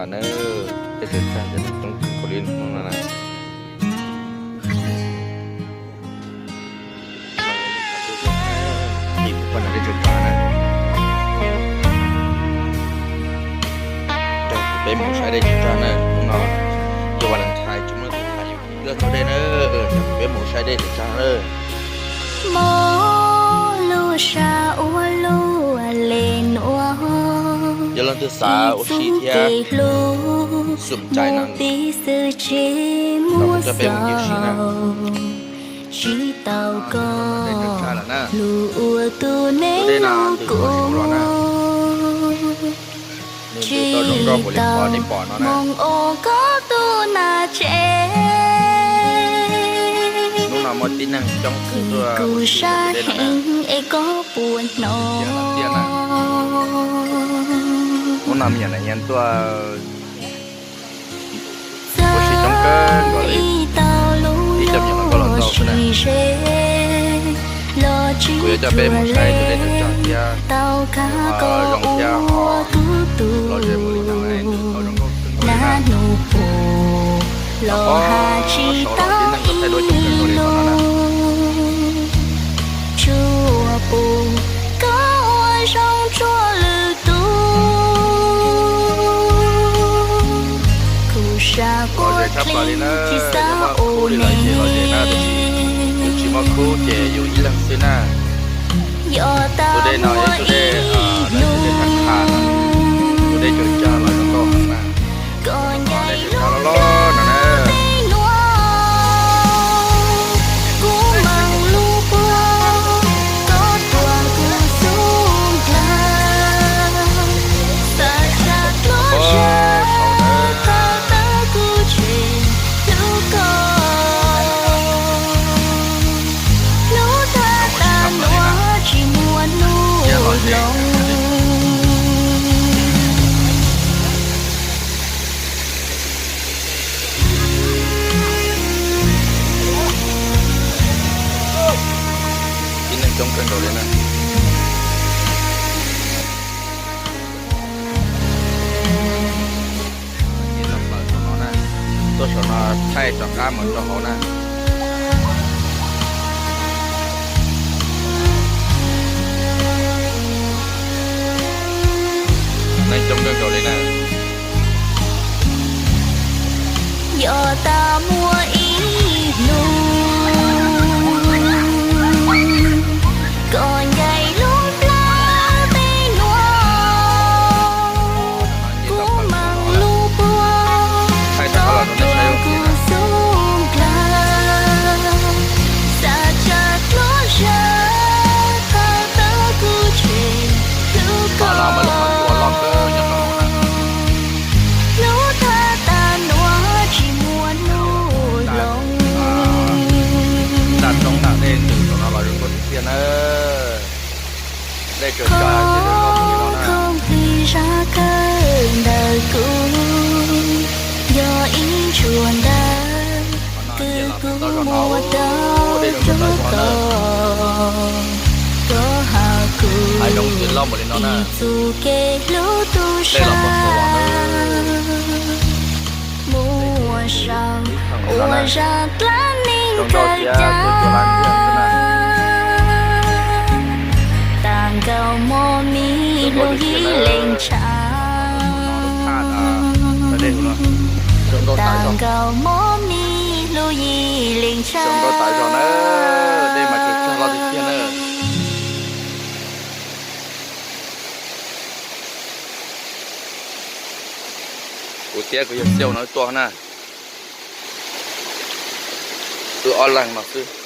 Na, dej tsaws tsag cov neeg coob kawg nkaus li hnub no na. Tim poj niam dej tsaws tsag na. Coj peb mus saib dej tsaws tsag na, hnub no yog Valentine tsis muaj leej twg tham yus ib leeg txog dej na, coj peb mus saib dej tsaws tsag na. Yog leej twg xav ua si thiab xum cai no, los kuv coj peb mus ua si na. Dej tsaws tsag lawm na. Tus dej no nws kuj tsis ua los na. Nws ntws tau zoo nkauj npaum li qhov nej pom no na. Hnub no muaj tib neeg coob kawg tuaj ua si rau tus dej no na. Tiag tiag na. Hnub no me nyuam ntawm nyias tuaj ua si coob kawg nkaus li. Ib co me nyuam hluas nkauj los tau xwb na. Kuv yuav coj peb mus saib tus dej tsaws tsag thiab, ho zoo thiab ho lom zem mus li no, nws tau zoo nkauj kawg nkaus li na. Los pom saud los tib neeg tau thaij duab coob kawg nkaus li qhov no na. Lom zem tshaj plaws li na, yog muaj khub li lawm ces lom zem na, tab sis yus tsis muaj khub ces yus ib leeg xwb na. Tus dej no yog tus dej, tus dej tshaj qha no, tus dej tsaws tsag los zoo nkauj heev na. Dej tsaws tsag loj loj no na. Tib neeg coob kawg nkaus li na. Tuaj saum no thaij rov qab mus rau hauv na. Neeg coob kawg nkaus li na. Yog tas muaj ib hnub koj ncaim lub plab tej nuav, kuv meem lub puag koj tuaj kuv xub nplaag, xav tsa dluab zag thawj tawb kuv tseg hlub koj. Hnub thaj tas nuav tsis muaj hnub hloov. Dej tsaws tsag ces zoo nkauj li no na. Khoo plig zaj kawg ntawm kuv, yog ib ntsuas ntawv kws kuv muab rau rub tog. Koj has kuv ib txuj kev hlub tub sab, muaj sau ua zaj dlaab neeg kawg ca. Taag nkaus mob mis lug yim leej tshav, taag nkaus mob mis lug yim leej tshav. Kuv thiab kuv yawg Xiauj no wb tuaj na, wb ob leeg no xwb.